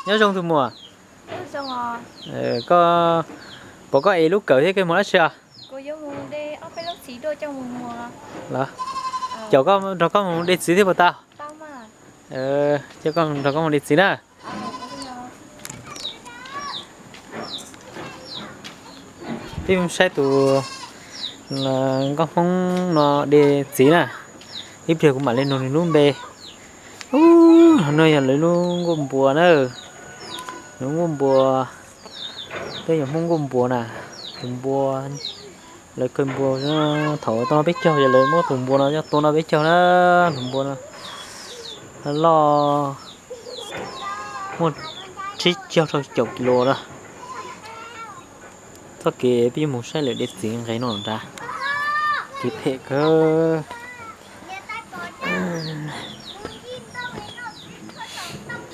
Nyob zoo tus muam. Koj, pom koj ev lub kawm thiab koj mus dab tsi os? Los, coj koj, nrog koj mus de txiv thiab puas tau? Coj koj, nrog koj mus de txiv na. Peb mus saib tus nkauj Hmoob no de txiv na. Ib pliag kuv mam li nug nws lub npe. Ub, no yog lawv lub nkuaj npua na. Lub nkuaj npua, peb yog Hmoob nkuaj npua na. Tus npua, lawv kaw npua, thaum tuaj noj peb caug ces lawv muab tus npua no coj tuaj noj peb caug na. Tus npua no loj, muaj tsib caug rau caum kis lus na. Txoj kev peb yuav mus saib lawv de txiv nqe no nrad, kev phem kawg.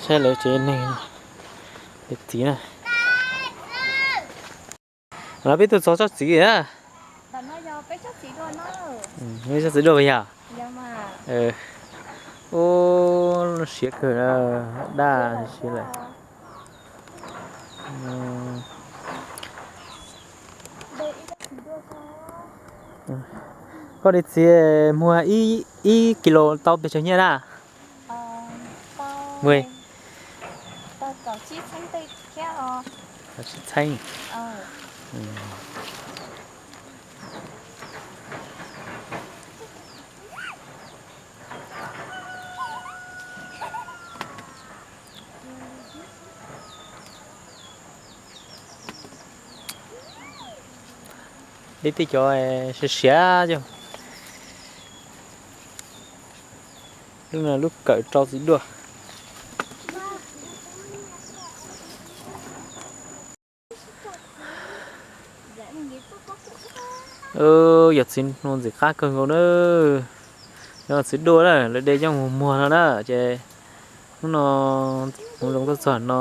Saib lawv tsev neeg de txiv na. Los peb tuaj txog tsob txiv na. Peb tsob txiv dua yog. Ub, siav kawg, daj siab lawm. Koj de txiv muag ib kis lus tau pes tsawg nyiaj na? Tau tsib txheeb. De tej cov siav siav cov. Lub no lub kawm rau txiv duaj. Yog txiv no ntxim qab kawg nkaus na. Yog txiv duaj na, lawv de coj mus muag no na ces hnub no mus zoo tuaj txog no,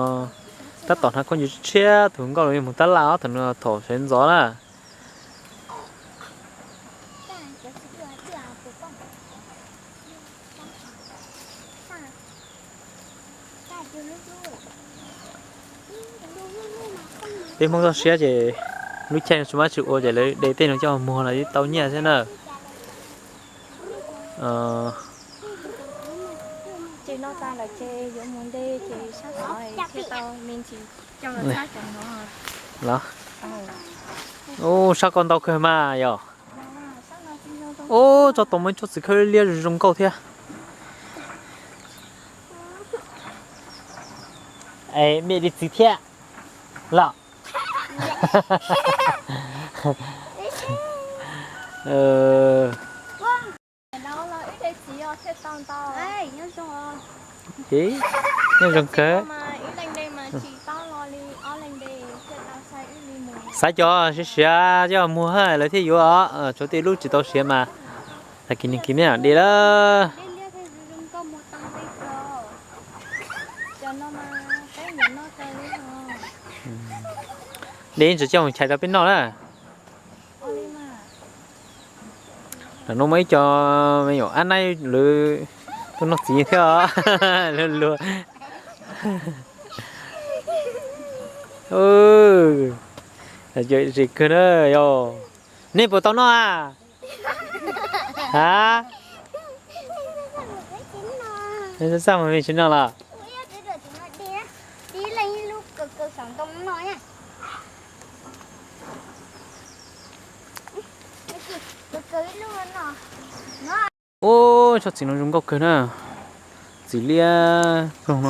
tab tom hnav khaub ncaws tshiab, tus nkauj los yuav mus tab laj os, thaum no thaum sawv ntxov na. Peb Hmoob txoj siab ces lub caij no tsis muaj dab tsi ua ces lawv de tej no coj muag los yeej tau nyiaj thiab na. Ces noj tas lawm ces yuav mus de ces sab tod thiaj tau me ntsis coj los txhab cov no. Los, ub, sab ko ntau kawg mas yog. Ub, tso tau muaj ib tsob txiv khawb liab zoo nkauj thiab. Es mej de txiv thiab los? Nyob zoo kawg. Xav cov siav siav coj muag lawv thiaj yuav, tshuav tej lub tsis tau siav mas tag kis nag kis mej mam de lawm. De ntsis coj mus chais rau peb noj na. Tam no muaj ib co me nyuam ab naib lawv tuaj noj txiv thiab os. Luag luag. Zem kawg na yog. Nej puas tau noj a? Ha? Txaj muag me tsis noj los? Ub, tsob txiv no zoo nkauj kawg na. Txiv liab ploog no.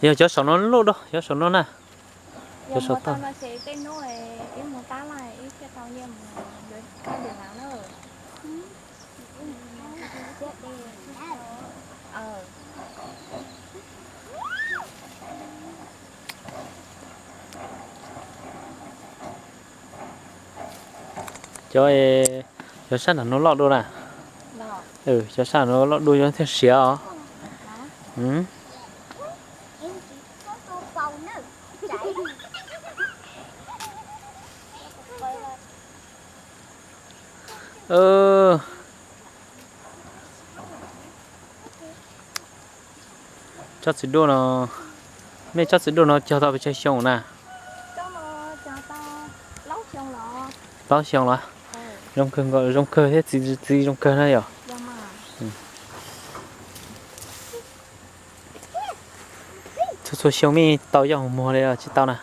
Yog cov saum no loj dua, cov saum no na. Cov saum toj. Cov, cov sab nram no loj dua na. Cov sab no loj dua cov thiaj siav os. Tsob txiv duaj no, nej tsob txiv duaj no cog tau pes tsawg xyoo na? Plaub xyoo los? Zoo kawg, zoo kawg thiab, txiv zoo kawg na yom. Txhua txhua xyoo mej tau yoj mus muag li los tsis tau na?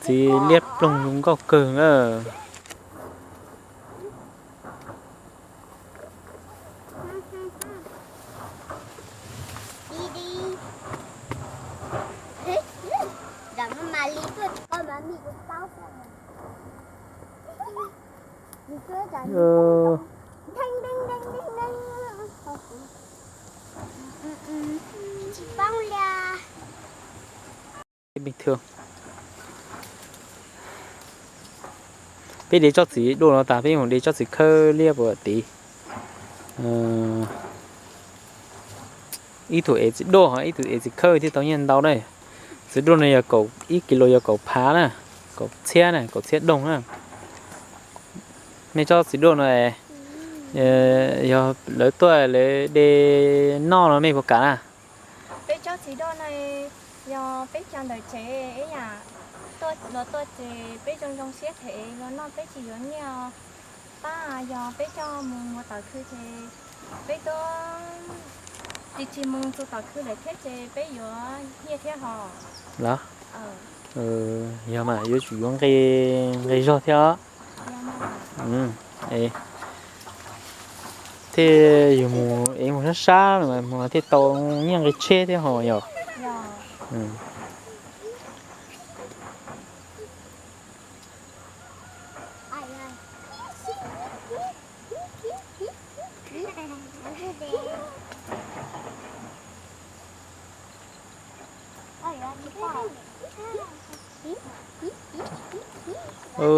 Txiv liab ploog zoo nkauj kawg na. Peb de tsob txiv duaj no tas peb mus de tsob txiv khawb liab puas tid? Ib tug ev txiv duaj ho ib tug ev txiv khawb thiaj tau nyiaj ntau na. Txiv duaj no yog kaum, ib kis lus yog kaum phav na, kaum txhiab na, kaum txhiab doog na. Mej tsob txiv duaj no yog lawv tuaj lawv de noj no mej puas kam na? Peb tsob txiv duaj no yog peb cog ntawm tsev ib yam, tuaj los tuaj ces peb zoo zoo siab them los noj peb tsis yuav nyiaj os. Tab yog peb coj mus muag tawm khw ces peb tuaj, tsis tsis mus txug tawm khw lawm thiab ces peb yuav nyiaj thiab hos. Los, yog mas yuav tsum yuav nqi, nqi zog thiab os. Thiaj yus mus ev mus sab sab mas thiaj tau nyiaj nqi tsheb thiab hos yog.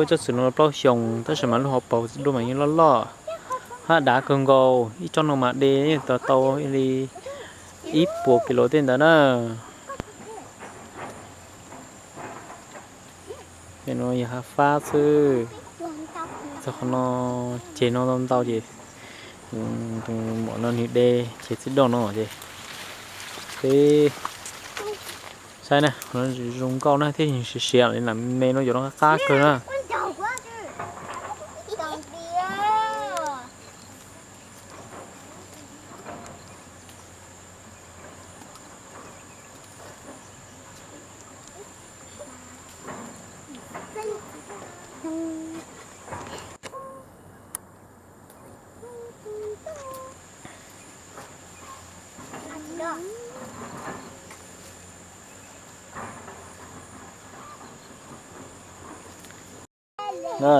Tsob txiv no plaub xyoos tab sis mas lub hauv paus txiv duaj mas yeej loj loj, hab dav kawg nkaus. Ib tsob no mas de yeej tau li ib puas kis lus tej ntawd na. Ces no yog hav fab xwb. Txog qhov no, ceg no ntau ntau ces tus muam no nws de ceg txiv duaj no ces peb saib na, qhov no zoo nkauj na thiab siav siav li na, me no yuav qab qab kawg na.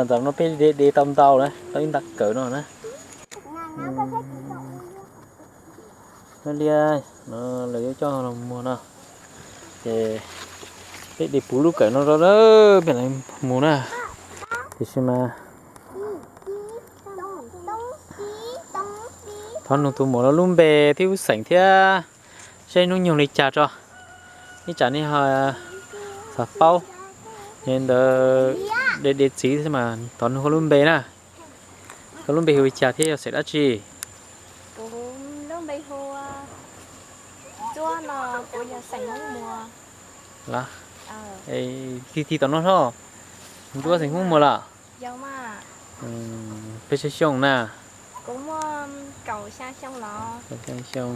Tam no peb de tau ntau na, tau ib nta kawm no na. Liab no lawv yuav coj los muag no, ces peb de puv lub kawm no rau peb mus na. Tiam sis mas thov nug tus muam no lub npe thiab lub xeem thiab, saib hnub nyoog li cas tso, ib tsam nej ho xav paub. Yog li ntawd de de txiv xwb mas thov nug koj lub npe na. Koj lub npe hu li cas thiab yog xeem dab tsi? Kuv lub npe hu Ntsuab no, kuv yog xeem Hmoob Muas. Los, tig tig tom no hlo. Ntsuab xeem Hmoob Muas los? Peb tsawg xyoo na? Kuv muaj kaum xya xyoo los. Kaum xya xyoo.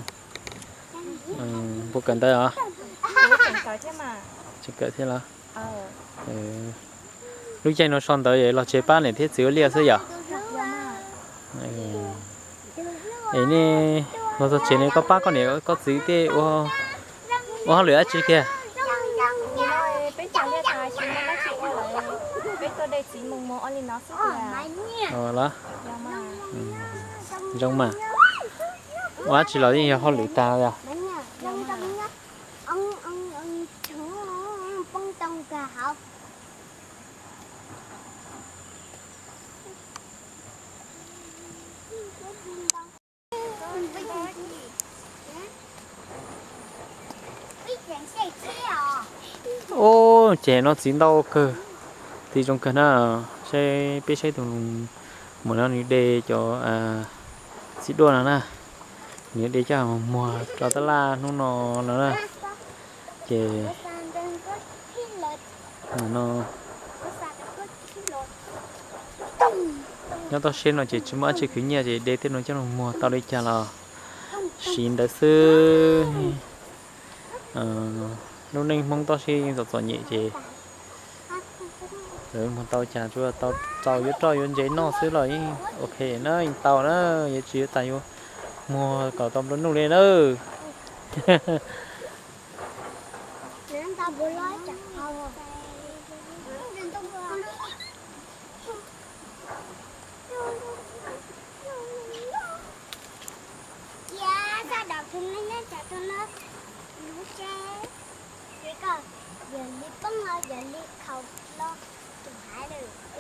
Puas kawm ntawv os? Tseem kawm thiab los? Lub caij no so ntawv los tsev pab niam thiab txiv ua liaj xwb yom? Es nej los txog tsev ne koj pab koj niam koj txiv tej ua hauj lwm dab tsi kiag? Peb cov liaj tas tsis muaj dab tsi ua lawm, peb tuaj de txiv mus mus ua li no xwb tiag. Los, zoo mas. Ua dab tsi los yeej yog hauj lwm tag yog. Ub, ces no txiv ntau kawg, txiv zoo kawg na. Saib peb saib tus muam no nws de cov txiv duaj no na, nws de coj muag rau tab laj hnub no no na. Ces no nyob toj siab no ces tsis muaj dab tsi khwv nyiaj ces de tej no coj los muag tau li cas los siv ntawd xwb. Lub neej Hmoob toj siab yeej txom txom nyem ces lawv muag tau cas tsuas tau txaus yuav roj yuav ntsev noj xwb los yeej ok na, yeej tau na, yuav tsis yuav tas yuav muag kom tau nplua nuj li na.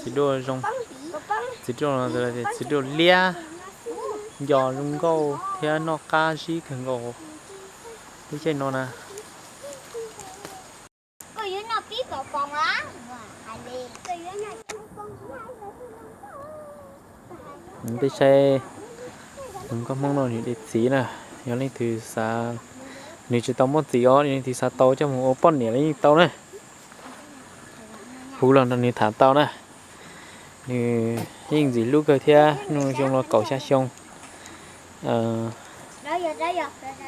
Txiv duaj zoo, txiv duaj, txiv duaj liab, nco zoo nkauj thiab noj qab zib kawg nkaus lub caij no na. Peb saib nkauj Hmoob no nws de txiv na, yog leej twg xav, nws tsis tau muaj txiv os, leej twg xav tau coj mus ua poj niam los yeej tau na. Hu los nrog nws tham tau na. Nws yeej ntxim hlub kawg thiab, hnub xyoo los kaum xya xyoo.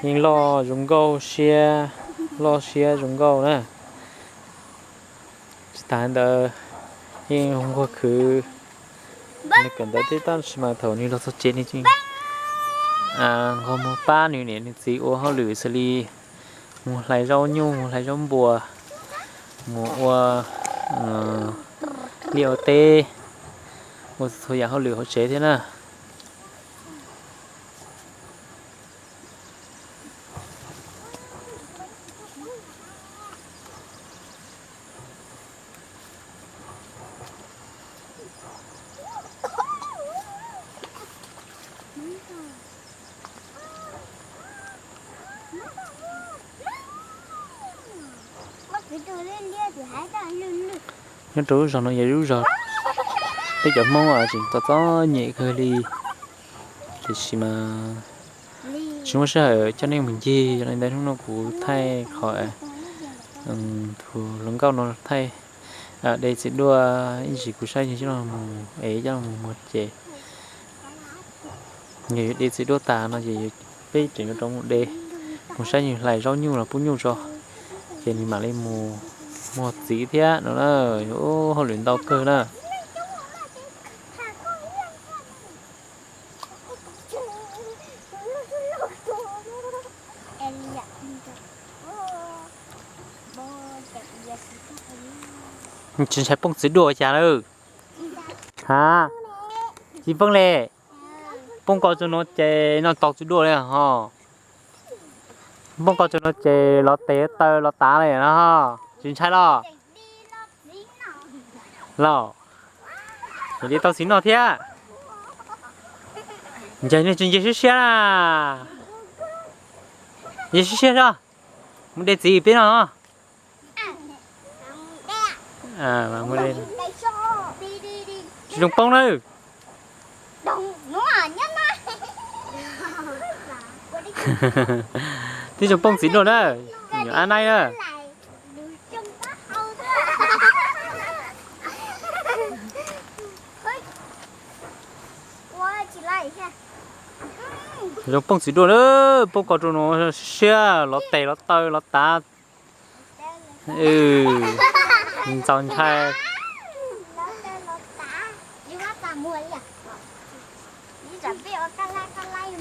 Yeej loj zoo nkauj siab, loj siab zoo nkauj na. Tsis tas ntawd, yeej nquag khwv, nws kawm ntawv teb tab sis mas thaum nws los txog tsev nws tseem nquag mus pab nws niam nws txiv ua hauj lwm xws li mus hlais zaub nyuj, mus hlais zaub npua, mus ua liaj ua teb, ua txhua yam hauj lwm hauv tsev thiab na. Nyob rau lub zos no yog lub zos peb cov Hmoob tseem txom txom nyem kawg li, tiam sis mas tsis muaj sij hawm coj nej mus ncig, yog li ntawd hnub no kuv thaij qhov tus hluas nkauj no thaij de txiv duaj ib ntsis kuv saib coj los mus ev coj los mus muag ces nws de txiv duaj tas no ces peb tseem yuav rov mus de, mus saib nws hlais zaub nyuj los pub nyuj tso, ces nws mam li mus muag txiv thiab no na. Hauj lwm ntau kawg na. Tsis ntshai poob txiv duaj cas lawm? Ha, tsis poob li. Poob ko txog no ces no tau txiv duaj li ho. Poob ko txog no ces los tes taw los tav li no. Tsis ntshai los? Los, li tau txiv noj thiab. Ncaig nej tsis nce siab siab na. Nce siab siab so, mus de txiv peb no. Tsis zoo poob na. Twb zoo poob txiv duaj na, nyuam ab naib na. Zoo poob txiv duaj na, poob ko rau no siab los tes los taw los tav. Ntxaus ntshai.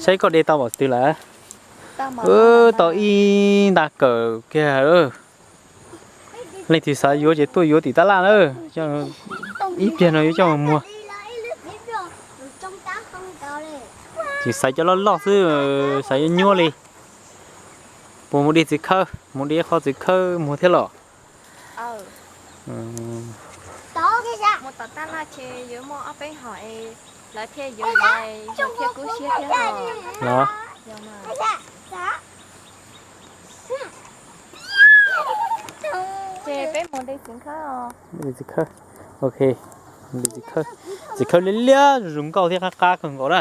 Saib koj de tau npaum twg lawm? Tau ib nta kawm kiag. Leej twg xav yuav ces tuaj yuav tim tab laj na. Ib pliag no yuav coj mus muag. Tsis xaiv cov loj loj xwb, xaiv yuav nyuaj li. Puas mus de txiv khawb, mus de qho txiv khawb muag thiab los? Los, ces peb Txiv khawb, ok, txiv khawb, txiv khawb liab liab zoo nkauj thiab qab qab kawg nkaus na.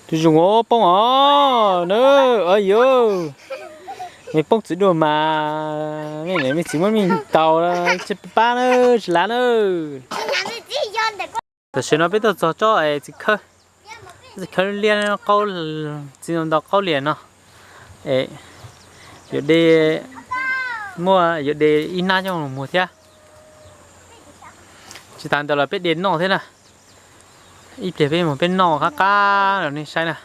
Twb zoo ua poob os na, yuav me poob txiv dua mas, me txiv muab me tau, tsis pab na, tsis lav na. Tam sim no peb tuaj txog tsob txiv khawb, txiv khawb liab qaub, txiv ntau qaub liam no. Yuav de, muaj yuav de ib hnab coj mus muag thiab. Tsis tas ntawd los peb de noj thiab na. Ib pliag peb mus peb noj qab qab rau nej saib na.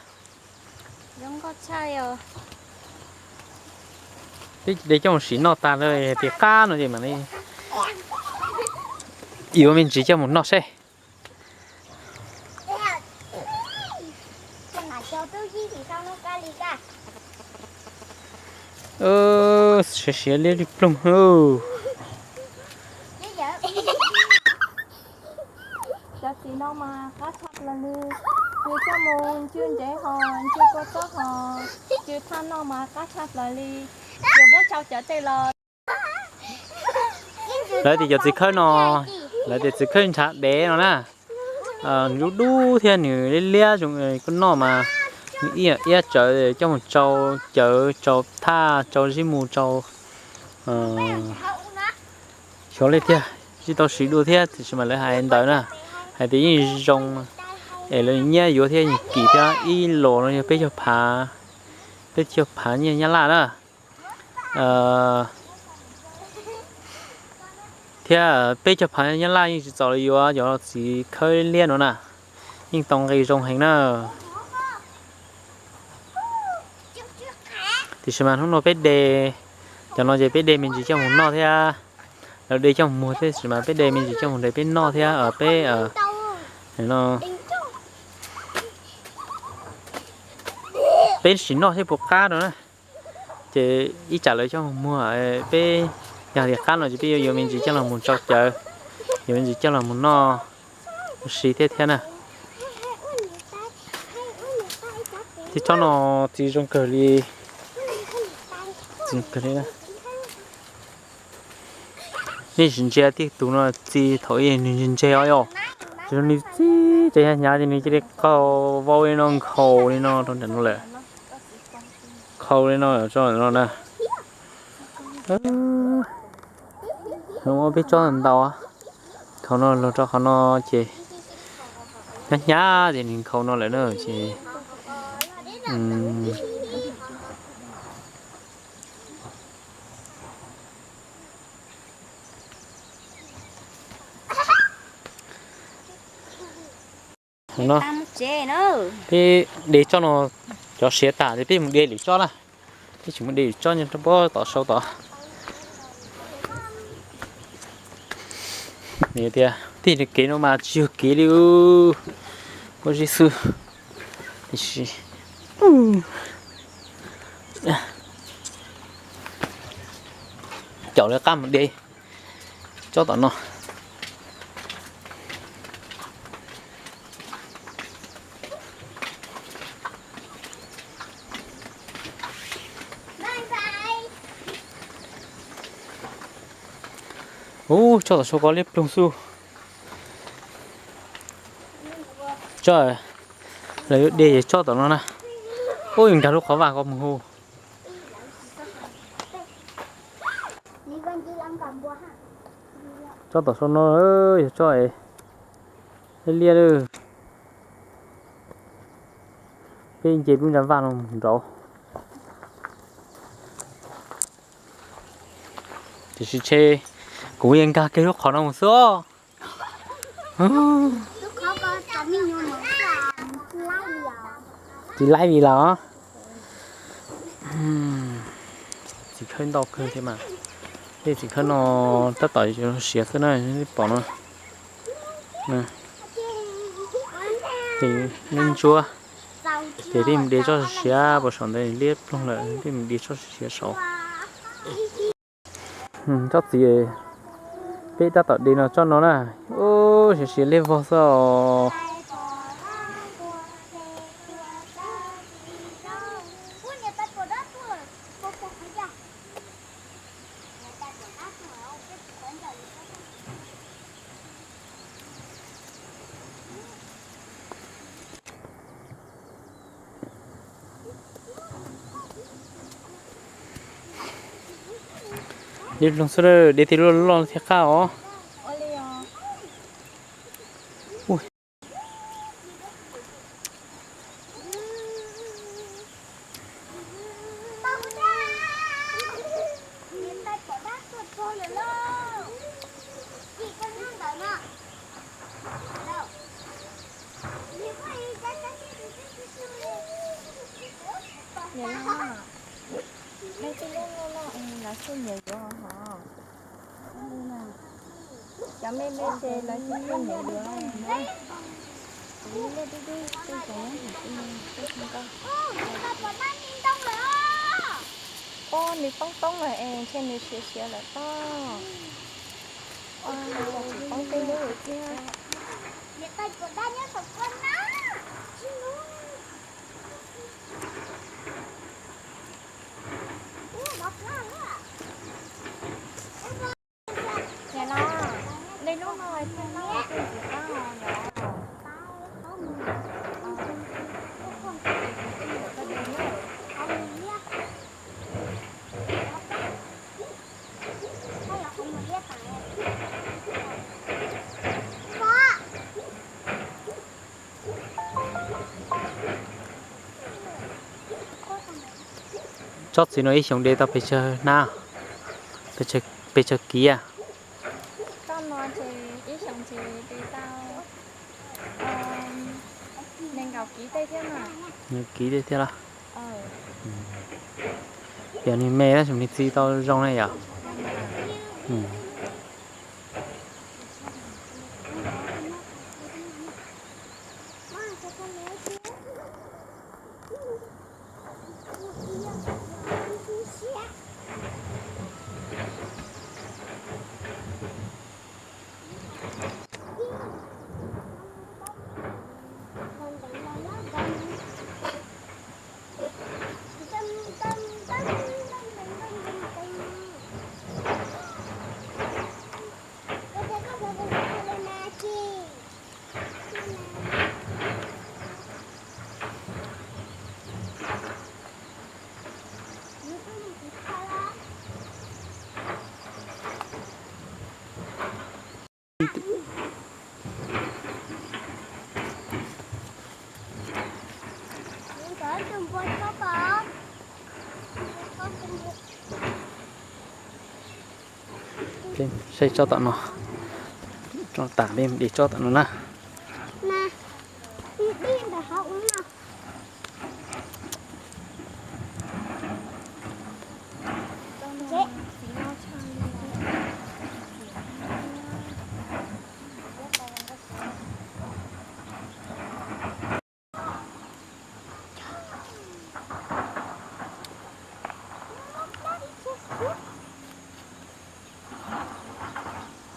Peb de coj mus sim noj tag lawm tias qab no ces mam li yuav me ntsis coj mus noj seb. Siav siav liab li ploog. Cov txiv no mas qab tshaj plaws li, nws coj mus ncw ntsev ho ncw kua txob ho ncw thaj no mas qab tshaj plaws li. Yuav muab tsau cawv tej los. Lawv tias cov txiv khawb no, lawv tias txiv khawb ntshav dev no na. Nws dub dub thiab nws liab liab zoo koj noj mas nws ib yam iab tsawv coj mus tsau cawv tsau thaj tsau zib mu tsau xyov li tiag, tsis tau siv dua thiab tiam sis mas lawv hais ntawd na, hais tias yeej zoo es lawv nyiab yuav thiab yeej kim thiab. Ib los no yog peb caug phav, peb caug phav nyiaj Nyab Laj na. Thiab peb caug phav Nyab Laj yeej tsis txaus li yuav cov txiv khawb liab no na, yeej tau nqi zoo heev na. Tiam sis mas hnub no peb de, cov no ces peb de me ntsis coj mus noj thiab, lawv de coj mus muag thiab tiam sis mas peb de me ntsis coj mus de peb noj thiab peb no peb sim noj thiab puas qab rau na. Ces ib tsam lawv coj mus muag, peb yog tias qab no ces peb yuav yuav me ntsis coj los mus tsau cawv, yuav me ntsis coj los mus noj ua si thiab thiab na. Tib tsob no txiv zoo kawg li, txiv zoo kawg li na. Nej tsis ntsia tij tus no txiv thaum ub nws ntse os yom, tsis zoo nws txiv ces hnyav hnyav ces nws cia li qaug vau li no nkhaus li no rau nram no lawm. Nkhaus li no tso no na. Muab peb tsob ntau, khaus no los rau qhov no ces hnyav hnyav ces nws nkhaus no lawm na ces no. Peb de tsob no, cov siav tas ces peb mus de lwm tsob na. Peb tsis mus de lwm tsob nyob rau pob tom sau tod. Nws tias tij kev no mas tsis yog kev li, ua zeb xwb. Tiam sis caum lawv qab mus de tsob tom no. Ub, tsob tom sau ko liab ploog xwb. Tsob, lawv yuav de ces tsob tom no na. Ub, nkag lub qhov vaj ko mus hu. Tsob tom sau no yog tsob liab liab. Peb nce lub ntsa vaj no mus nraud. Tiam sis tshe kuv yeej nkag kiag lub qhov no mus xwb os. Tsis laib li los. Txiv khawb ntau kawg thiab mas. Tej txiv khawb no tab tom siav xwb na, pom no. Ces ntsuab, ces peb mus de tsob siav puas saum ntawd liab ploog lawm, peb mus de tsob siav saud. Tsob txiv peb tab tom de no tsob no na. Siav siav liab vog xwb os. Dej ploog xwb, dej thiaj loj loj thiab qab os. Niam no, nej tej lub no no, lawv xub nyiam yuav hov. Cov me me ces lawv xub nyiam yuav na. Kuv nej dub dub tej cov nyob hauv tej no, tej xyoo nkauj. Ua nws poob poob lawm es ntshe nws siav siav lawm pob. Ua, poob tej lub thiab. Niam no, nej lub no thiaj noj tej ntxim qab os yom. Tsob txiv no ib xyoos de tau pes tsawg hnab? Pes tsawg kiv? Tsob no ces ib xyoos ces de tau nees nkaum kiv tej thiab mas. Nees nkaum kiv tej thiab los? Yog nws me tab sis nws txi tau zoo na yom. Saib tsob tom no, tso tas peb mus de tsob tom no na.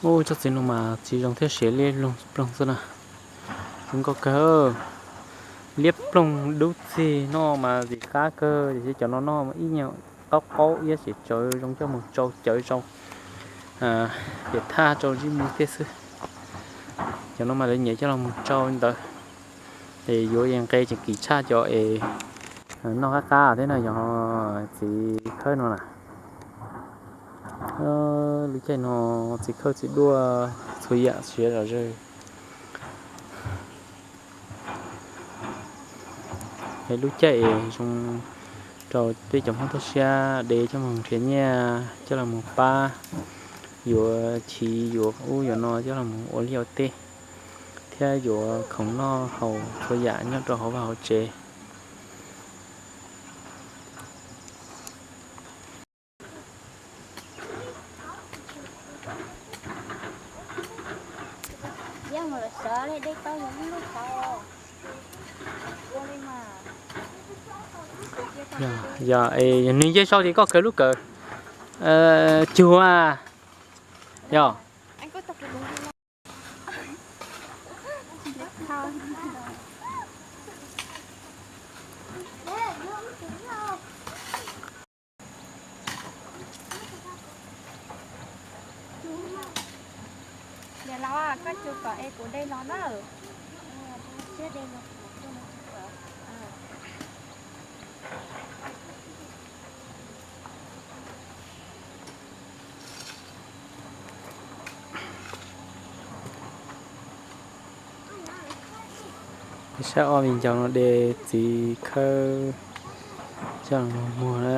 Ub, tsob txiv no mas txiv zoo thiab siav liab ploog xwb na. Zoo nkauj kawg. Liab ploog dub txig noj mas ntxim qab kawg, tiam sis cov no noj ib nyuag qaub qaub iab ces tsawv zoo coj mus tsau cawv tsau, piam thaj tsau zib mu tiag xwb. Cov no mas lawv nyiam coj los mus tsau li ntawd. Es yuav es nqe tseem kim tshaj cov es noj qab qab thiab na, yog txiv khawb no na. Lub caij no txiv khawb txiv duaj txhua yam siav zom zaws. Es lub caij es zoo rau peb cov Hmoob Toj Siab de coj mus nrhiav nyiaj coj los mus pab, yuav chiv yuav ub yuav no coj los mus ua liaj ua teb, thiab yuav khoom noj haus txhua yam nyob rau hauv vaj hauv tsev. Yog, yog nws nce sau ces koj khaws lub kawm cuag yog. Kom es kuv de los na. Sab ob viv ncaus no de txiv khawb coj los muag na.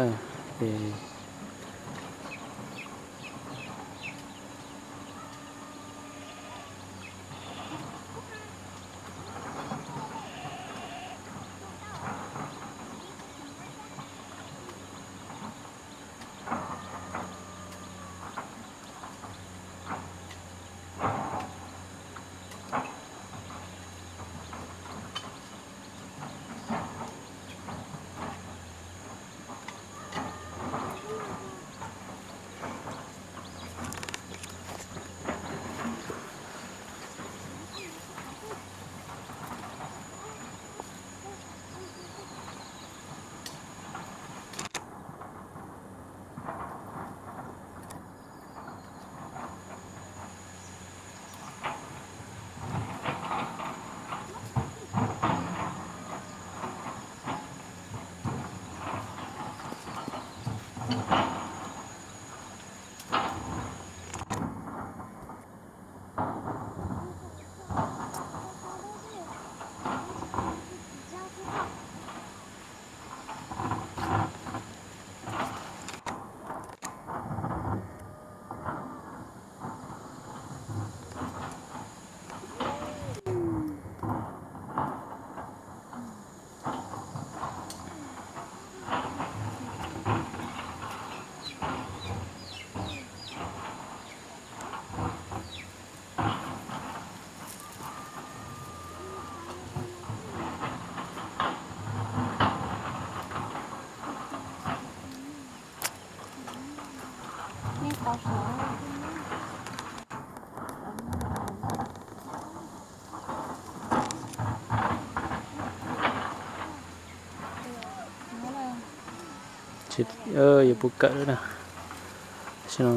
Es Yuav puv kawm na. Tam sim no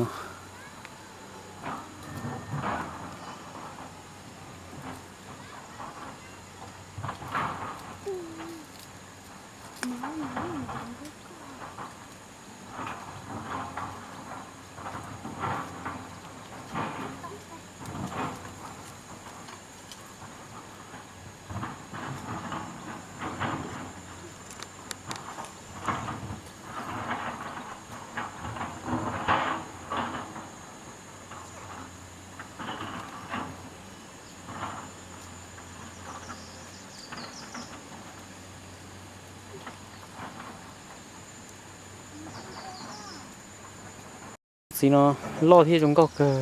Txiv no loj thiab zoo nkauj kawg.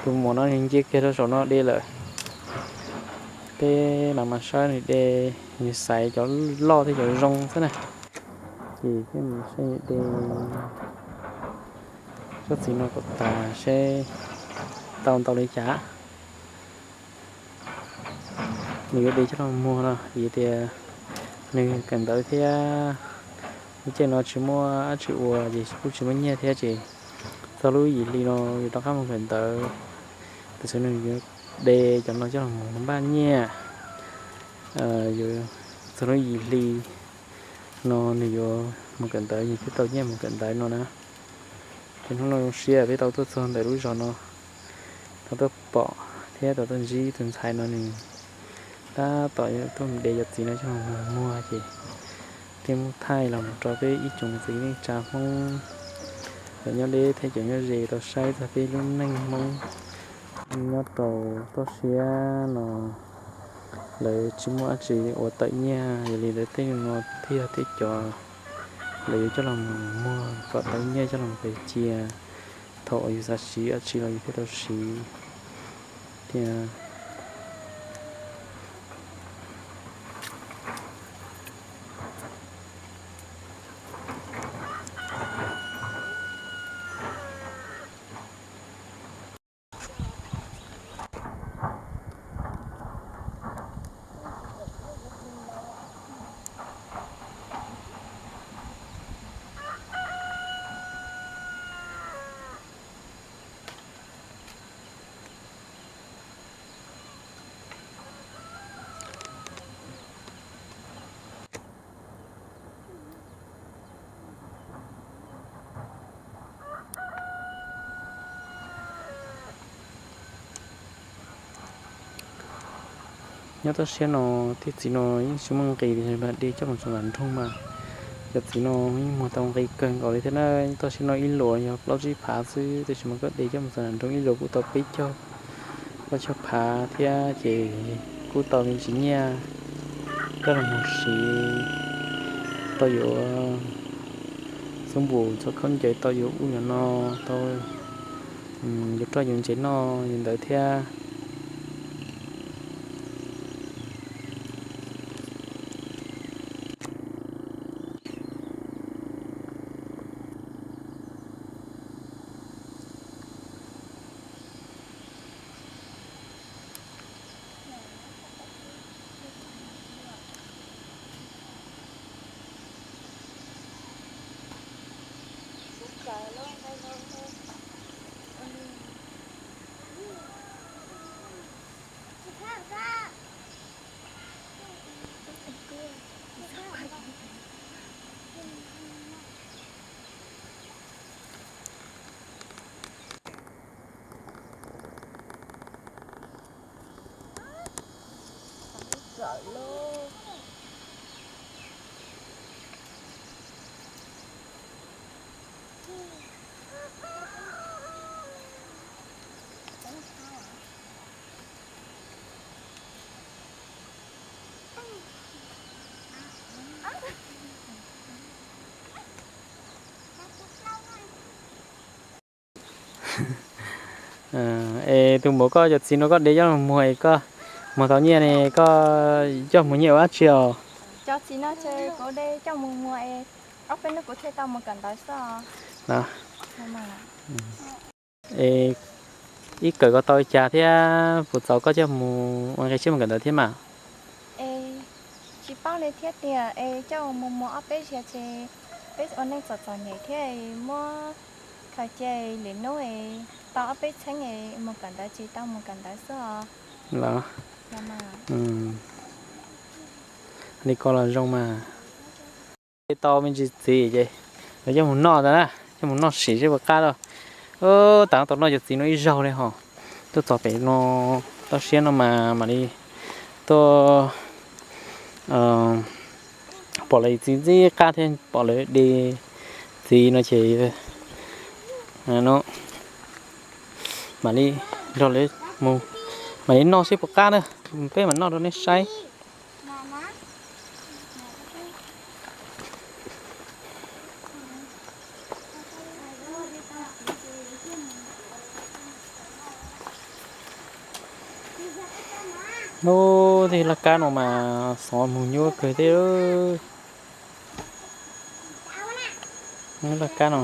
Tus muam no nws nce kiag rau saum no de lawm. Peb los mas saib nws de, nws xaiv cov loj thiab cov zoo xwb na. Ces peb mus saib nws de tsob txiv no kom tas seb tau ntau li cas. Nws yuav de coj los muag no vim tias nws kawm ntawv thiab, lub caij no tsis muaj dab tsi ua ces kuj tsis muaj nyiaj thiab ces txog lub yim hli no yuav rov qab mus kawm ntawv. Tam sim nws yuav de cov no coj los mus npaj nyiaj. Yuav txog lub yim hli no nws yuav mus kawm ntawv, nws thiaj tau nyiaj mus kawm ntawv no na. Ces hnub no zoo siab peb tau tuaj txog ntawm lub zos no, tau tuaj pom thiab tau tuaj ntsib tus ntxhais no nws tab tom yuav tuaj de cov txiv no coj los muag ces thiaj muab thaij los mus rau peb ib tsoom txiv neej tsa Hmoob cov nyob deb thiab cov nyob ze tau saib txog peb lub neej Hmoob nyob rau toj siab no. Lawv tsis muaj dab tsi ua tawm nyiaj, yog li lawv tej no thiaj yog tej cov lawv yuav coj los mus muag kom tau nyiaj coj los mus cia. Thaum uas yus xav siv dab tsi los yus thiaj tau siv thiab. Nyob toj siab no tej txiv no yeej tsis muaj nqis, de coj mus txog nram nroog mas cov txiv no yeej muag tau nqis kawg nkaus li thiab na. Toj siab no ib luas yog plaub tsib phav xwb, tab sis mas koj de coj mus txog nram nroog ib luas kuj tau peb caug plaub caug phav thiab, ces kuj tau me ntsis nyiaj coj los mus siv, tau yuav xub npum txog khaub ncaws, tau yuav ub yuav no, tau yuav roj yuav ntsev noj yuav ntawd thiab. Es tus muam, koj cov txiv no koj de coj mus muag es koj muag tau nyiaj ne, koj coj mus nyiaj ua dab tsi os? Cov txiv no ces kuv de coj mus muag es ob peb hnub kuv thiaj tau mus kawm ntawv xwb os. Es ib kawm koj tau li cas thiab puas txaus koj coj mus ua nqi siab mus kawm ntawv thiab mas? Es tsis paub li thiab tiag, es coj mus muag ob peb zaug ces peb ua neej txom txom nyem thiab, muab khaws cia lwm hnub es tau ob peb txheeb es mus kawm ntawv ces tau mus kawm ntawv xwb os. Los, li ko los zoo mas. Tau me ntsis txiv ces lawv coj mus noj ntag na, coj mus noj sim seb puas qab lauj. Tav no tau noj cov txiv no ib zaug li hos. Tuaj txog pem no, toj siab no mas mam li tuaj pom lawv txiv ntxim qab thiab, pom lawv de txiv no ces no mam li nrog lawv mus, mam li noj seb puas qab na. Peb mam noj rau nej saib. Ub, tej laj kab no mas xov mus nyuaj kawg thiab. Laj kab no.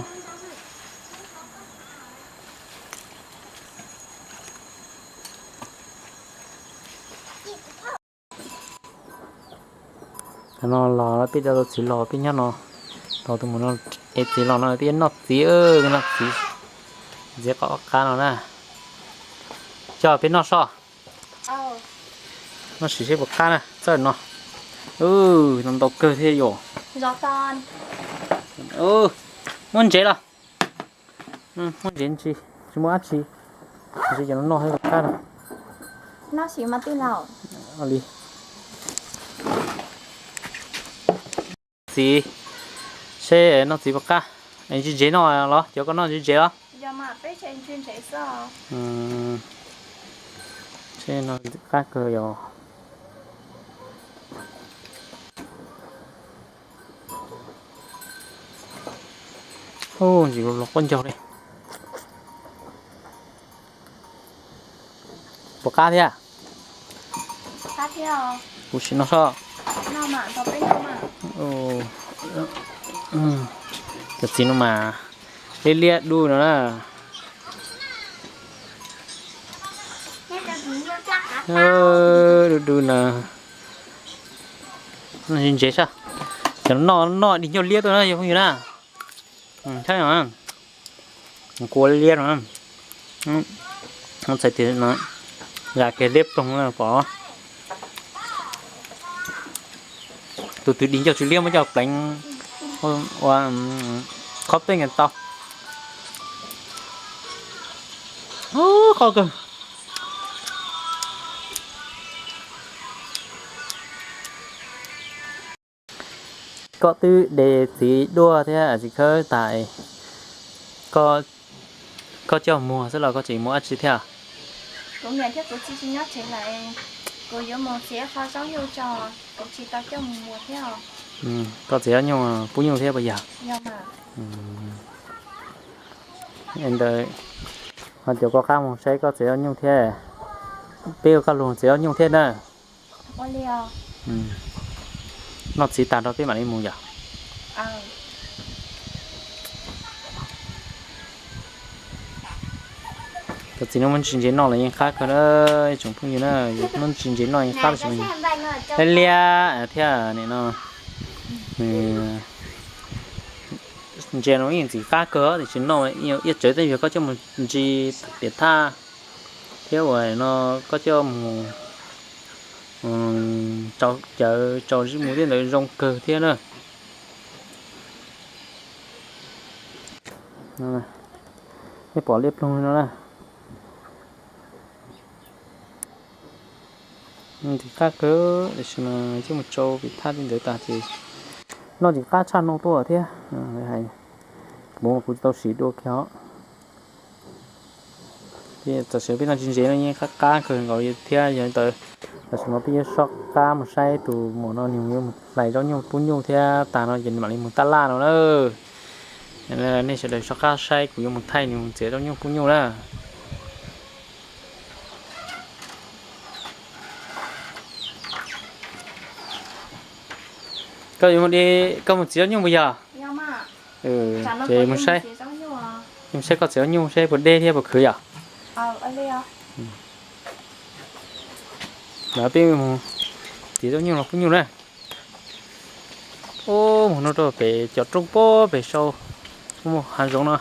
Cov no los peb cov txiv los peb nyob no, los tus mus no, es txiv los no peb noj txiv, noj txiv, txiv qab no na. Coj peb noj soj. Noj sim seb puas qab na, txawj no. No ntau kawg thiab yom. Muab ntsev los. Muab ntsev ntsis, tsis muaj dab tsi. Ntsev cov no noj thiab puas qab no. Noj sim mas tij laug. Li. Txiv, seb noj txiv puas qab. Ntsis ntsev no los, cov koj noj ntsis ntsev los. Seb no qab kawg yom. Ntsis los quab ncaug li. Puas qab thiab? Kuv sim noj soj. Cov txiv no mas liab liab dub no na. Dub dub no. Ntsev saj. Cov no noj dig ncauj liab tuaj na cov phooj ywg na. Saib no, kua liab no. Txhais tias no, zam kiag liab ploog pom. Tus twg dig ncauj tsis liab muab coj pleev ua qhob peb nkees tau. Qhov kawg. Koj twb de txiv duaj thiab txiv khawb tas, koj, koj coj muag xwb los koj tseem muag dab tsi thiab? Kuv niam thiab kuv txiv tsis nyob tsev lawm, kuv yuav mus txiav qho zaub nyuj tso, kuv tsis tau coj mus muag thiab. Koj txiav zaub nyuj pub nyuj thiab puas yog? Ntawd ho cov koj qab mus saib koj txiav zaub nyuj thiab, peb ua koj lug txiav zaub nyuj thiab na. Noj txiv tag rau peb mam li mus yom. Cov txiv no muab ntsis ntsev noj los yeej qab kawg na, tsoom phooj ywg na, muab ntsis ntsev noj yeej qab tab sis mas liab thiab nim no. Ntses no yeej ntxim qab kawg tiam sis noj iab tsawv tej yog koj coj mus ntsis piam thaj thiab uas no koj coj mus rau cawv rau zib mus tej ntawd zoo kawg thiab na. Nej pom liab ploog no na. Ntxim qab kawg tiam sis mas coj mus tsau piam thaj tej ntawd tas ces noj ntxim qab tshaj no tuaj thiab. Hais kuv, kuv tsis tau sim dua kiag os. Tam sim peb noj ntsis ntsev no yeej qab qab kawg nkaus li thiab yog li ntawd tam sim no peb yuav soj qab mus saib tus muam no nws yuav mus hlais zaub nyuj pub nyuj thiab tag no ces nws mam li mus tab laj no na. Nej sawv daws soj qab saib kuv yuav mus thaij nws mus txiav zaub nyuj pub nyuj na. Koj yuav mus di, koj mus txiav zaub nyuj puas yog? Ces mus saib, mus saib koj txiav zaub nyuj saib puas deb thiab puas khwv yom. Lawv peb mus txiav zaub nyuj los pub nyuj na. Ub, mus no rau pem cov roob pob pem sau, muaj hav zoov no.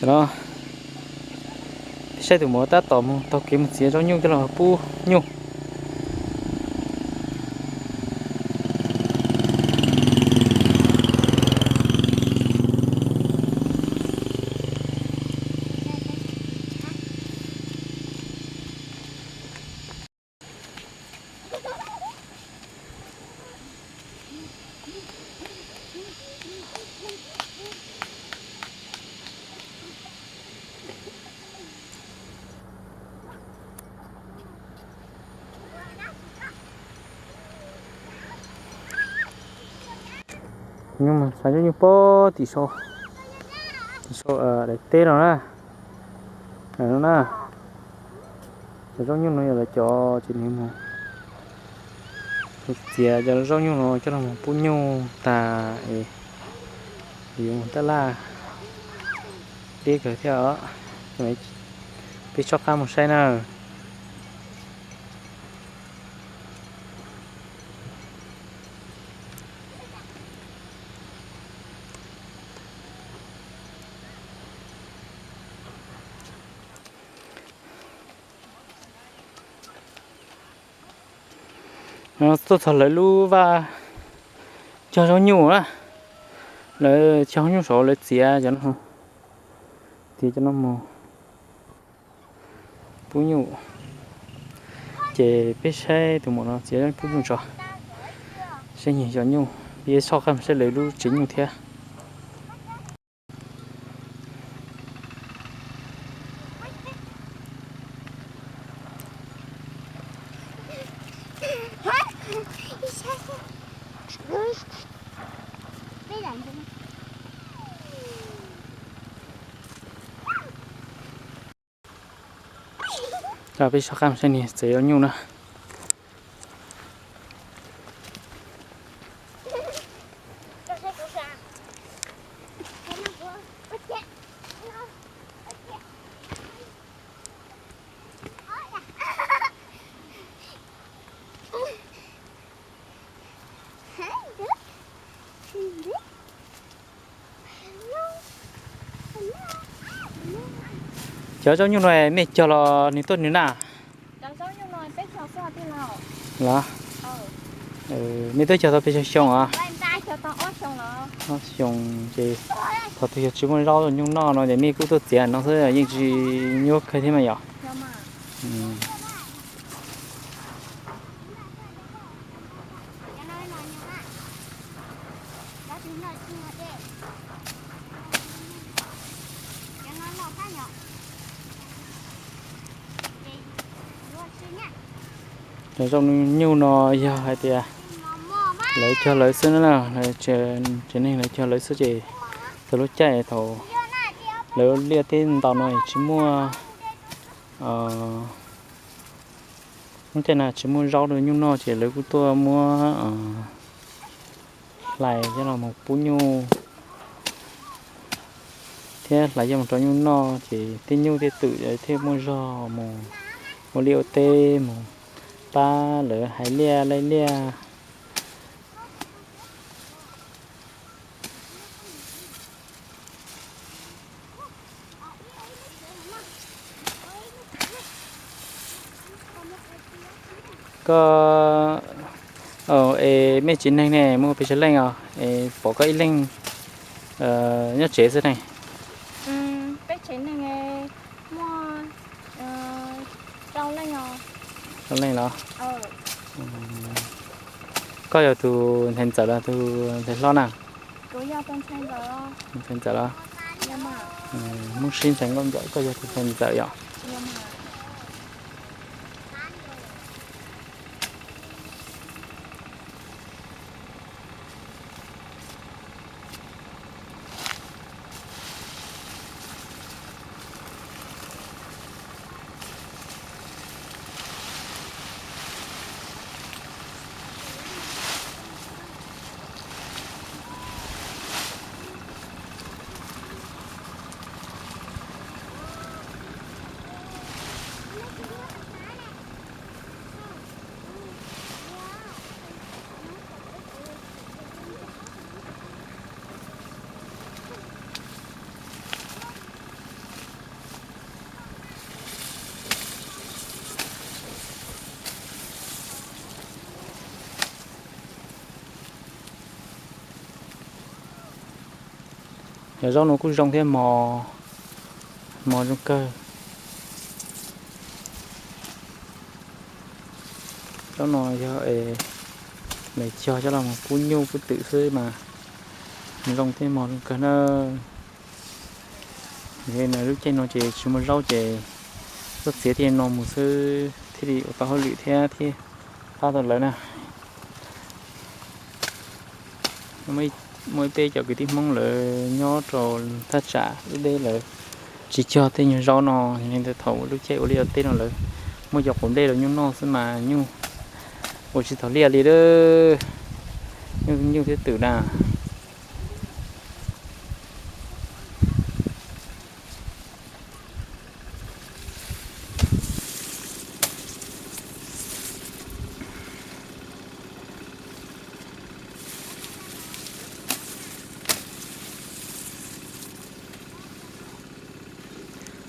Tam no peb saib tus muam tab tom mus taug kev mus txiav zaub nyuj coj los pub nyuj. Nyuj mas xav cov nyuj pob tim sau, tim sau daim teb no na. Na, cov zaub nyuj no yog lawv cov ces nws mus txiav cov zaub nyuj no coj los pub nyuj tas es yuav mus tab laj deb kawg thiab os. Peb soj qab mus saib na. Tuaj txog lawv lub vaj cog zaub nyuj na. Lawv cog zaub nyuj saud lawv txiav cov no, txiav cov no mus pub nyuj. Ces peb saib tus muam no txiav pub nyuj tso, saib nyias cov nyuj, peb soj qab mus saib lawv lub tsev nyuj thiab. Peb soj qab mus saib nws txiav zaub nyuj na. Cov zaub nyuj no mej cog los nws tuaj nws na? Los, Nej twb cog tau pes tsawg xyoo os? Ob xyoo ces thaum twg yog tsis muaj zaub nyuj noj no ces nej kuj tuaj txiav no xwb yeej tsis nyuaj kawg thiab mas yom. Cov zaub nyuj no yog hais tias lawv cog lawv xwb na, tsev neeg lawv cog lawv xwb ces txog lub caij thaum lawv liaj teb ntau no tsis muaj lub caij na tsis muaj zaub rau nyuj noj ces lawv kuj tuaj muab hlais coj los mus pub nyuj thiab hlais coj mus rau nyuj noj ces tej nyuj tej twm thiaj muaj zog mus ua liaj ua teb mus pab lawv hais liaj laij liaj. Koj, es mej tsev neeg ne muaj pes tsawg leej os? Es pom koj ib leeg nyob tsev xwb ne. Peb tsev neeg muaj rau leej os. Rau leej los? Koj yog tus ntxhais ntxawm los tus ntxhais hlob na? Ntxhais ntxawm los? Mus sib ntxhais nkauj ntxawm, koj yog tus ntxhais ntxawm yom? Cov zaub no kuj zoo thiab mos, mos zoo kawg. Zaub no yog es lawv cog coj los mus pub nyuj pub twm xwb mas zoo thiab mos zoo kawg na. Lub caij no ces tsis muaj zaub ces tuaj txiav tej no mus xwb thiaj li ua tau hauj lwm thiab thiaj pab tau lawv na. Muaj ib peb cov kwv tij Hmoob lawv nyob rau thaj tsam ub deb lawv tsis cog tej nyuag zaub no, yog li ntawd thaum lub caij ua liaj ua teb no lawv muaj cov qaum nplej los nyuj noj xwb mas nyuj ua tsis tau liaj li lawm, nyuj nyuj thiab twm na.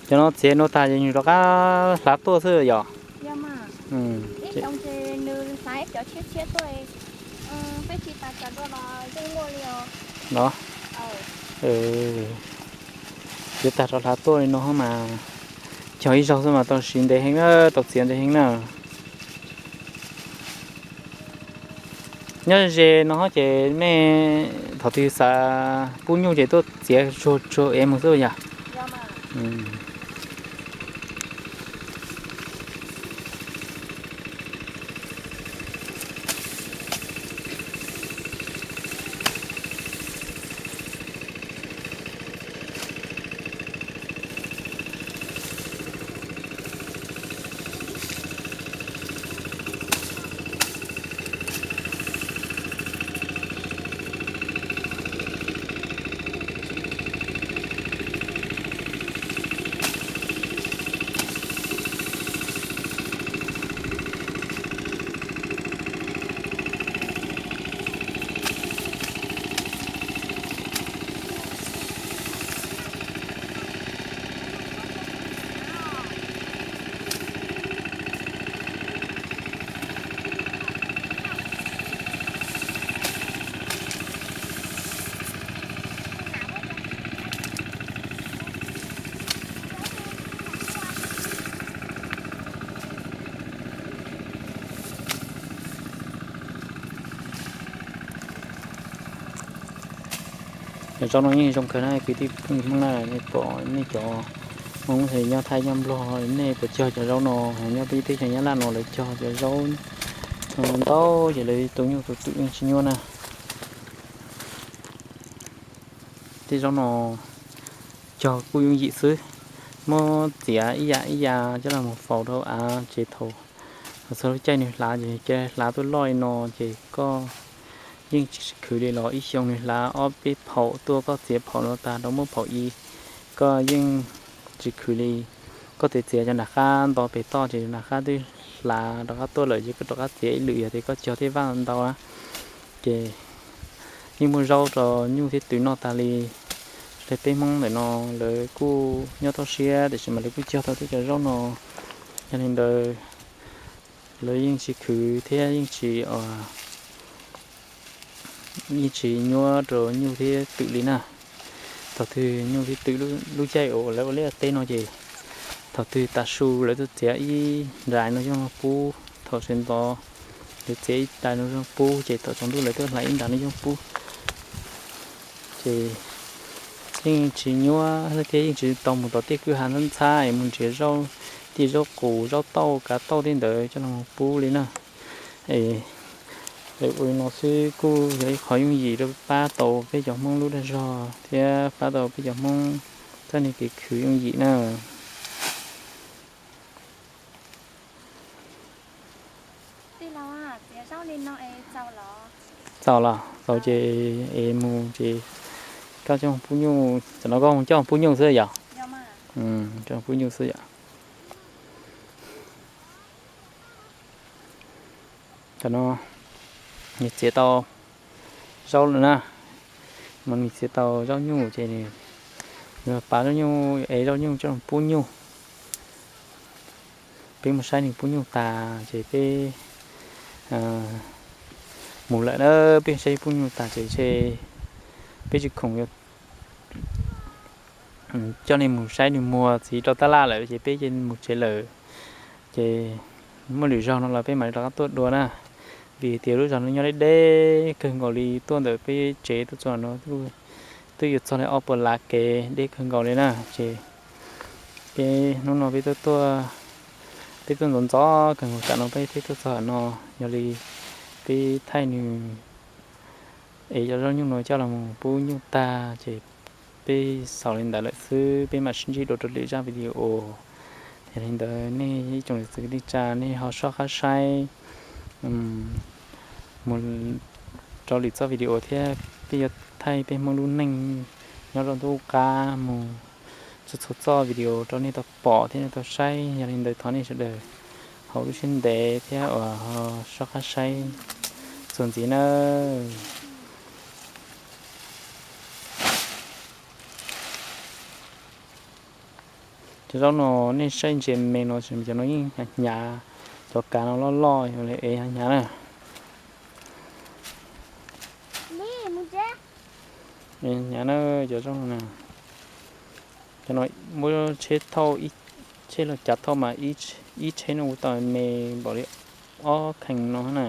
Cov no txiav no tas ces rov qab hlav tuaj xwb yom? Los, txiav tag rov hlav tuaj li no mas cog ib zaug xwb mas tau siv ntev heev na, tau txiav ntev heev na. Nyob ze no ces mej thaum twg xav pub nyuj ces tuaj txiav tsuag tsuag es mus xwb yom? Cov zaub no yeej zoo kawg na kwv tij phooj ywg Hmoob na, nej pom nej cov Hmoob nyob Thaib nyob Nplog nej puas cog cov zaub no? Nyob peb teb chaws Nyab Laj no lawv cog cov zaub ntau ces lawv tus nyuj tus twm yeej tsis nyuaj na. Tej zaub no cog kuj yooj yim xwb, muab txiav ib yam ib yam coj los mus faus rau av ces thaum txog lub caij nws hlav ces cia hlav tuaj loj li no ces koj yeej tsis khwv li los ib xyoo nws hlav ob peb phaum tuaj, koj txiav phaum no tas rau muab phaum ib, koj yeej tsis khwv li. Koj txiav txiav cov nram qab nto pem toj ces nram qab twb hlav rov qab tuaj lawm ces koj rov qab txiav ib lwm yog tias koj cog tej vaj ntau na. Ces yeej muaj zaub rau nyuj thiab twm noj tas li. Sawv daws peb Hmoob ntawm no lawv kuj nyob toj siab tiam sis mas lawv kuj cog tau tej cov zaub no. Yog li ntawd lawv yeej tsis khwv thiab yeej tsis, yeej tsis nyuaj rau nyuj thiab twm li na. Thaum twg nyuj thiab twm lub caij uas lawv ua liaj teb no ces thaum twg tav su lawv tuaj txiav ib nrais no coj los pub, thaum sawv ntxov lawv txiav ib nrais no coj los pub ces thaum tsaus ntuj lawv tuaj hlais ib nrais no coj los pub. Ces yeej tsis nyuaj thiab yeej tsis tau mus tom tej kwj ha ntxhab ntxhab es mus nrhiav zaub, tej zaub qus, zaub tauj, kav tauj tej ntawd coj los pub li na. Es ua li no xwb kuj yog ib qho yooj yim rau pab tau peb cov Hmoob lub dag zog thiab pab tau peb cov Hmoob txoj kev khwv yooj yim na. Txaus los, txaus ces es mus ces koj coj pub nyuj, tam no koj coj pub nyuj xwb yom? Coj pub nyuj xwb yom? Tam no nws txiav tau zaub lawm na, mas nws txiav tau zaub nyuj ces nws pav zaub nyuj es zaub nyuj coj pub nyuj. Peb mus saib nws pub nyuj tas ces peb mus lawm na, peb saib pub nyuj tas ces ntshe peb tsis khoom coj nej mus saib nws muag txiv rau tab laj lawm ces peb cia mus tsev lawm. Ces muaj lwm zaug no los peb mam li rov qab tuaj dua na, vim tias lub zos no nyob deb deb kawg nkaus li, tuaj ntawm peb tsev tuaj txog no twb yuav txog li ob puas lav kev, deb kawg nkaus li na. Ces peb hnub no peb tuaj, peb tuaj ntxov ntxov kawg nkaus tam no peb thiaj tuaj txog no, yog li peb thaij nws es cov zaub nyuj no coj los mus pub nyuj tag ces peb xaus li ntawd lawm xwb, peb mam sib ntsib dua rau lwm zaj video. Yog li ntawd nej ib tsoom niam txiv kwv tij neej tsa nej ho soj qab saib mus rau lwm txoj video thiab, peb yuav thaij peb Hmoob lub neej nyob rau ntuj qab mus txhua txhua txoj video rau nej tau pom thiab nej tau saib. Yog li ntawd thov nej sawv daws haus lub siab ntev thiab uas ho soj qab saib txuas ntxiv nawb. Cov zaub no nej saib ntsia me no, cov no yeej hnyav hnyav, cov kav no loj loj, yog li es hnyav hnyav na. Hnyav na, cov zaub no na, cov no muab tsheb thauj, tsheb los cav thauj mas ib tsheb no ua tau me npaum li ob khees no na.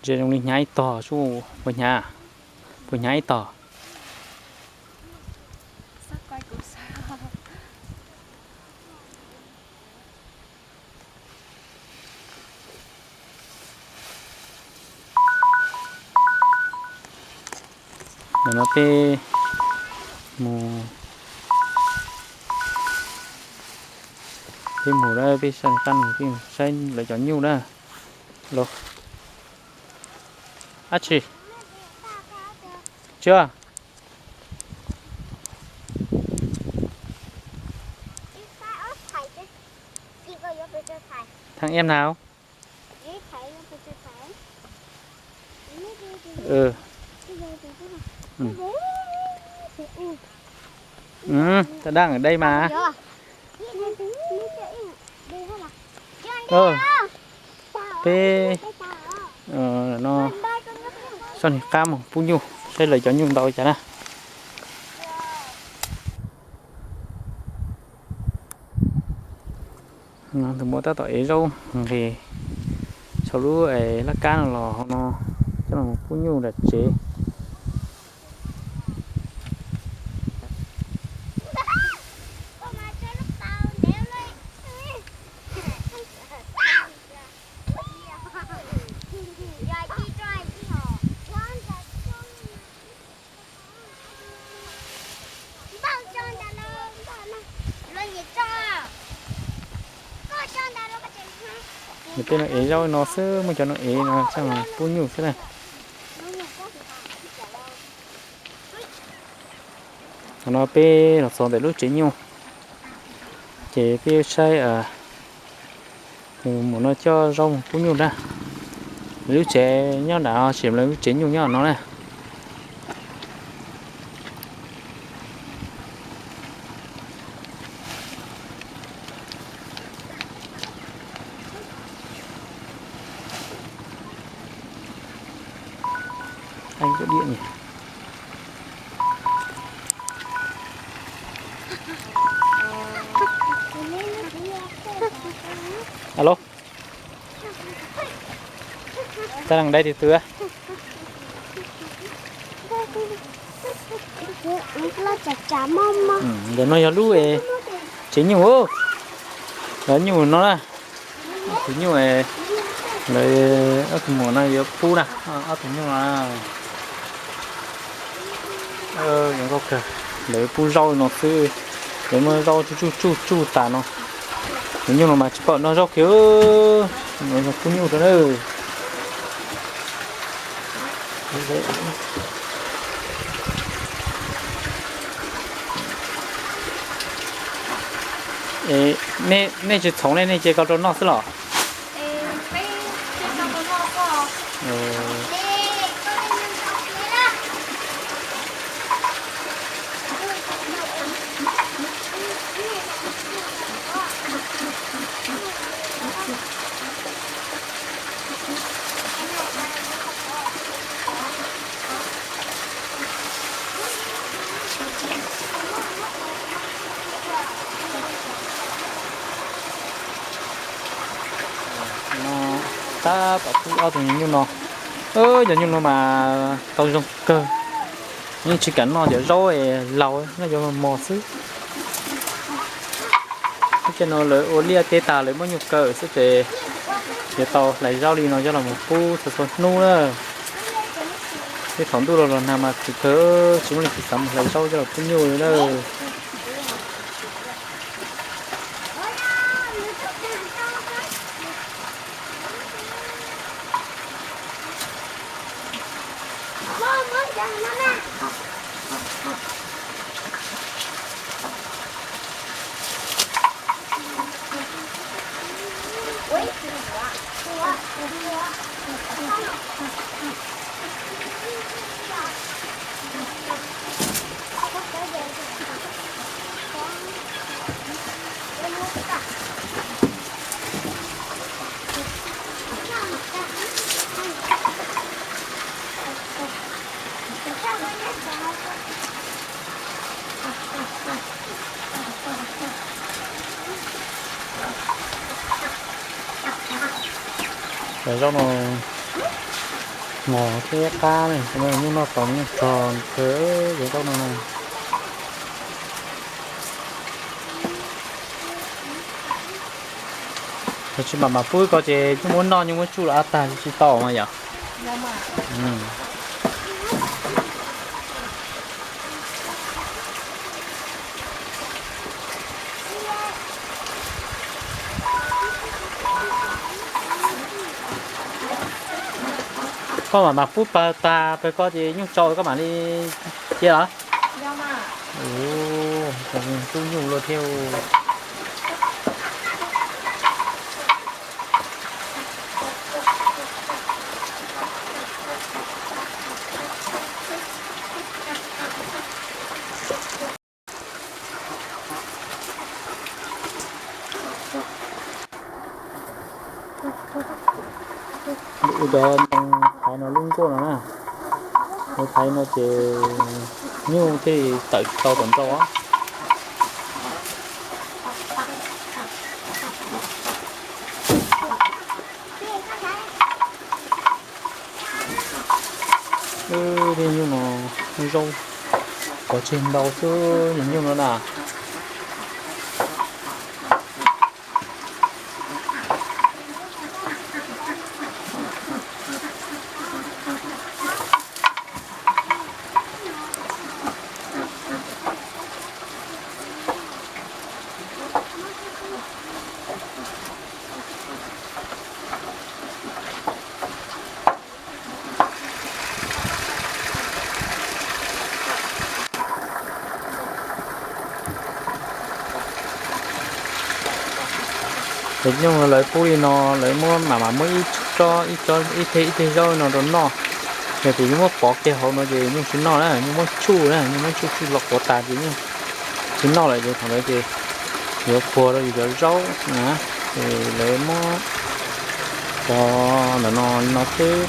Ze zoo li hnyav ib tog sub, puas hnyav? Puas hnyav ib tog? Ntawm no peb mus, peb mus lawm, peb saib qab mus, peb mus saib lawv cov nyuj na. Los, ab tsi, tsw, thằng em nào? Tawm daj dej mas. Peb no soj nws qab mus pub nyuj saib lawv cov nyuj ntau cas na. Tus muam tab tom ev zaub nqis saum lub laj kab no los hauv no coj los pub nyuj nram tsev. Nws tej no ev zaub no xwb, muaj cov no ev no tseem pub nyuj xwb na. Qhov no peb los txog ntawm lub tsev nyuj, ces peb yuav saib tus muam no coj zaub mus pub nyuj na. Lub tsev nyob nram no, lub tsev nyuj nyob no na. Alo. Tag leej dai twg twg? Ntawm no yog lub tsev nyuj, lawv nyuj no na. Tus nyuj, lawv ob tug muam no yuav pub na, ob tug nyuj no. Zoo nkauj kawg, lawv pub zaub no xwb, lawv muab zaub tsuj tsuj tsuj tsuj tas no. Tus nyuj no mas tsis pom noj zaub kiag, pub nyuj rau na. Nej tsis txhoov li, nej cia ko rau noj xwb los? No tab tom pub ob tug nyuj no. Cov nyuj no mas tau zoo kawg, yeej tsis kam noj cov zaub laus, noj cov mos mos xwb. Lub caij no lawv ua liaj teb tas lawv muab nyuj kaw xwb ces yuav tau hlais zaub li no coj los pub txhua txhua hnub na. Tej thaum ntuj los los nag mas khwv kawg, tsis muaj leej twg xav mus hlais zaub coj los pub nyuj li na. Cov zaub no mos thiab qab, nyuj noj tau nyuj tso kawg cov zaub no na. Tsis mam mam pub ko ces nyuj muab noj nyuj muab tsuj los ab tag tsis tau mas yom. Koj mam mam pub pawg tag pawg ko ces nyuj tsau koj mam li cia los? Tub nyuj luaj thiab. Cov ntoo thaiv no lub nkuaj no na, lawv thaiv no ces nyuj thiaj li tawm tsis tau tom ntej. Tej nyuj no, zaub pov tseg ntau xwb, nyuj no na. Cov nyuj lawv pub li no, lawv muab mam mam muab ib tsob ib teg ib teg zaub no rau noj. Yog tias yus muab pov kiag hauv no ces nyuj tsis noj na, nyuj muab tsuj na, nyuj muab tsuj tsuj los quav tas ces nyuj tsis noj lawm ces thaum ntawd ces yuav puag rau yus cov zaub na. Ces lawv muab cov ntawm no no xwb.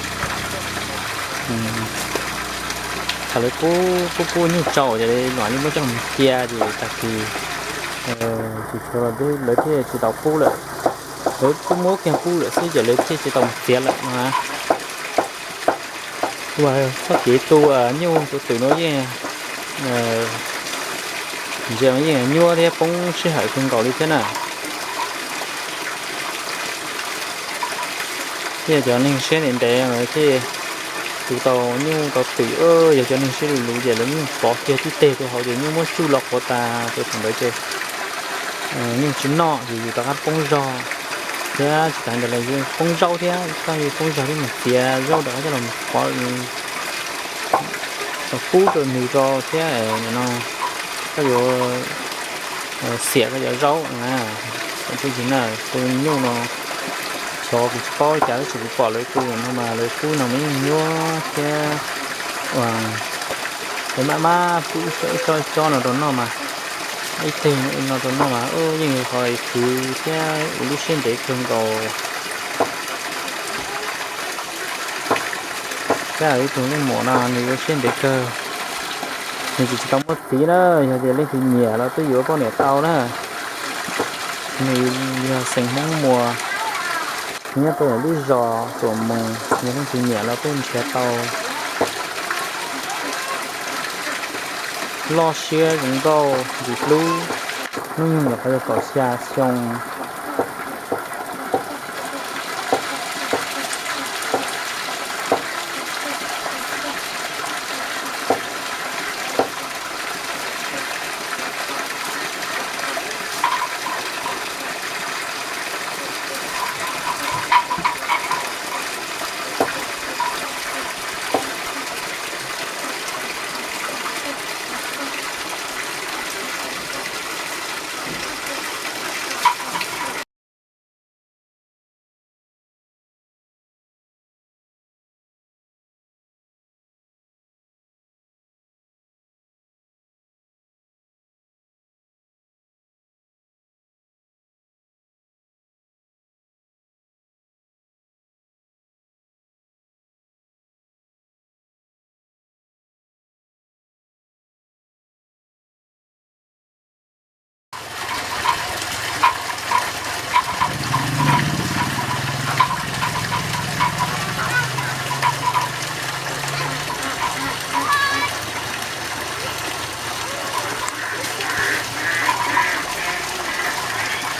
Thaum lawv pub pub pub nyuj tsau ces lawv mam li muab coj los cia ces tag kis tsis tshuav lawv thiaj tsis tau pub lawm. Lawv kuj muab kiag pub lawm xwb ces lawv thiaj tsis tau mus txiav lawm no. Txoj kev tu nyuj tu twm no yeej ntsia yeej nyuaj thiab poob sij hawm kawg nkaus li thiab na. Thiab yog cov neeg siab ntev ntev thiaj tu tau nyuj tau twm, yog cov neeg siab luv luv ces lawv yeej pov kiag tib teg rau hauv ces nyuj muab tsuj los quav tas ces thaum ntawd ces nyuj tsis noj ces yus rov qab poob zog thiab tsis tas ntawd los yus poob zaub thiab, txoj yus poob zog thiab mus txiav zaub rov qab coj los pov, pub rau nws rau thiab no koj yuav xiam koj cov zaub na. Txawm txuj ci na, tu nyuj no xyov kuv tsis paub li cas tab sis kuv pom lawv tu no mas lawv pub no mas yeej nyuaj thiab. Lawv maj maj pub ib tsob ib tsob ib tsob no rau noj mas, ib teg no rau noj mas yeej qhov khwv thiab ua lub siab ntev kawg nkaus. Thiab ib tug leej muam no nws ua siab ntev kawg, nws tsis tsis tau muaj txiv na, yog tias leej twg nyiam los twb yuav poj niam tau na. Nws yog xeem Hmoob Muas, nws nyob rau lub zos Tuam Moos, yog leej twg nyiam los twb nrhiav tau. Loj siab zoo nkauj ntxim hlub, hnub nyoog nyuam qhuav yog kaum xya xyoo.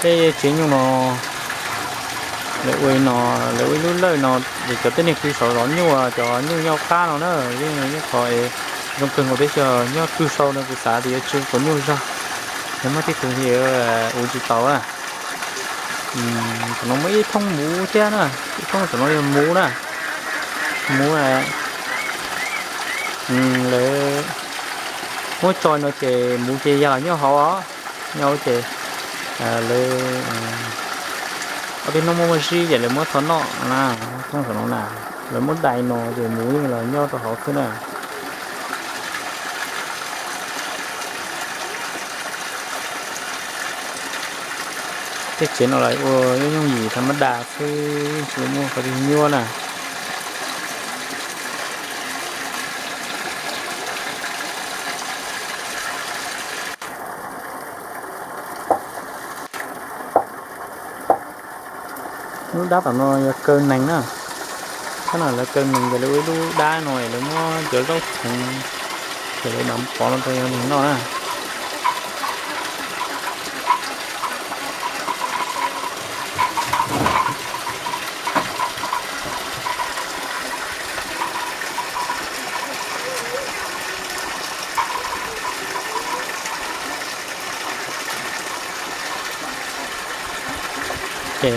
Tej tsev nyuj no, lawv ua no, lawv ua ib lub lawj no, es cov tib neeg pw saum zov nyuj, cov nyuj nyob qab no na, yeej qhov zoo kawg nkaus tib si, nyob pw saum no kuv xav tias yuav tsw quav nyuj zog, yog muaj tej tug ua tsis tau. Tam no muaj ib thoob muv thiab na, ib thoob tam no yog muv na, muv lawv muab tso no ces muv ces ya los nyob hauv os, nyob hauv ces lawv ob peb hnub muaj muaj zib ces lawv muab txhob noj na, thoob tam no na, lawv muab dai no ces muv yeej los nyob rau hauv xwb na. Tej tsev no lawv ua yooj yooj yim tham ma das xwb, tsis muaj qhov twg nyuaj na. Lub dab tom no yog kaw nees na. Sab no lawv kaw nees ces lawv ua ib lub dab no lawv muab cov zaub pheev ces lawv mam pov los rau yog nees noj na. Ces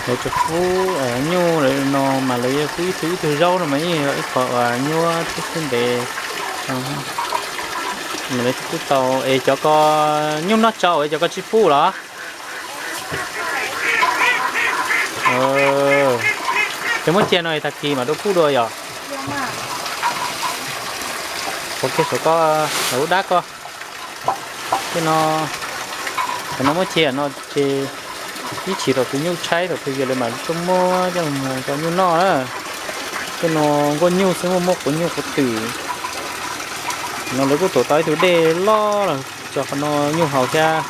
lawv tsuas pub nyuj lawm no mas lawv yuav pub ib tug ib tug zaub no mas yeej yog ib qho uas nyuaj thiab xwb ntev. Mas lawv thiaj pub tau es cov ko nyuj noj tsau es cov ko tsis pub los? Ces muab cia no tag kis mam rau pub dua yom? Ua kiag saum ko, saum lub dab ko. Tej no, cov no muab cia no ces ib chim thaum tus nyuj tshaib thaum twg yog lawv mam tuaj muab coj los mus rau nyuj noj na. Tej no nkuaj nyuj xwb, muaj muaj quav nyuj quav twm. No lawv kuj tuam tau ib tug dej loj los tso qhov no nyuj haus thiab.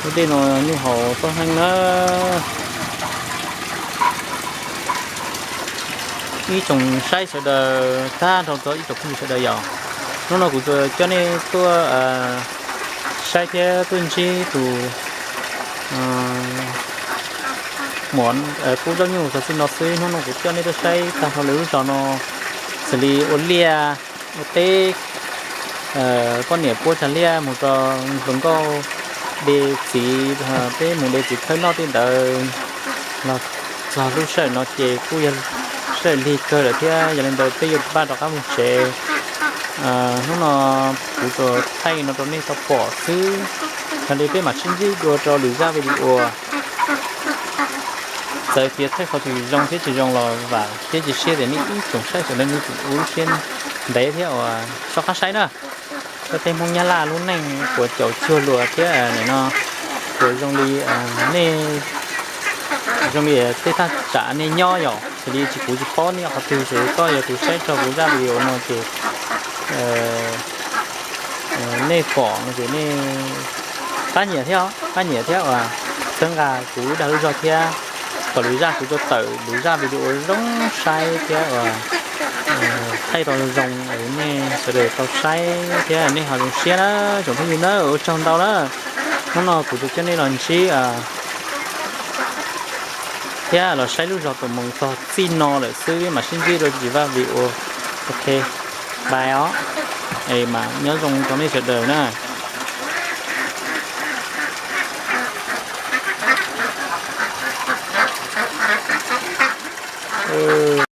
Lub dej no nyuj haus txaus heev na. Ib tsoom saib sawv daws tag nrho rau ib tsoom phooj ywg sawv daws yom, hnub no kuv tsuas coj nej tuaj saib thiab tuaj ntsib tus muam pub zaub nyuj txog txij no xwb. Hnub no kuv coj nej tuaj saib tag nrho lawv lub zos no, xws li ua liaj, ua teb, poj niam puab tsag liaj mus rau hluas nkauj de txiv, peb mus de txiv khawb noj tej ntawd los txog lub sij hawm no ces kuj yog sij hawm lig kawg lawm thiab. Yog li ntawd peb yuav npaj rov qab mus tsev. Hnub no kuv tsuas thaij no rau nej tau pom xwb, yog li peb mam sib ntsib dua rau lwm zaj video. Txawm tias thaij qhov twg zoo thiab tsis zoo los vam thiab cia siab tias nej ib tsoom saib sawv daws nej tseem ua lub siab ntev thiab uas soj qab saib na. Koj tej Hmoob Nyab Laj lub neej puas caum cuag luag thiab nim no puas zoo li nej, zoo li tej thaj tsam nej nyob yom, xws li tsis, kuv tsis paub nej nyob qhov twg, ces koj yog tus saib txog kuv zaj video no ces nej pom no ces nej pab nyiam thiab, pab nyiam thiab uas txhawb nqa kuv lub dag lub zog thiab, kom lwm zaj kuv tau tawm lwm zaj video zoo saib thiab uas thaij tau zoo es nej sawv daws tau saib thiab nej ho zoo siab na, tsoom phooj ywg na, ua tsaug ntau na. Hnub no kuv tsuas coj nej los ntsib thiab los saib lub zos Tuam Moos txog txij no lawm xwb, mam sib ntsib rau lwm zaj video. Ok, bye os, es mam nyob zoo rau nej sawv daws na.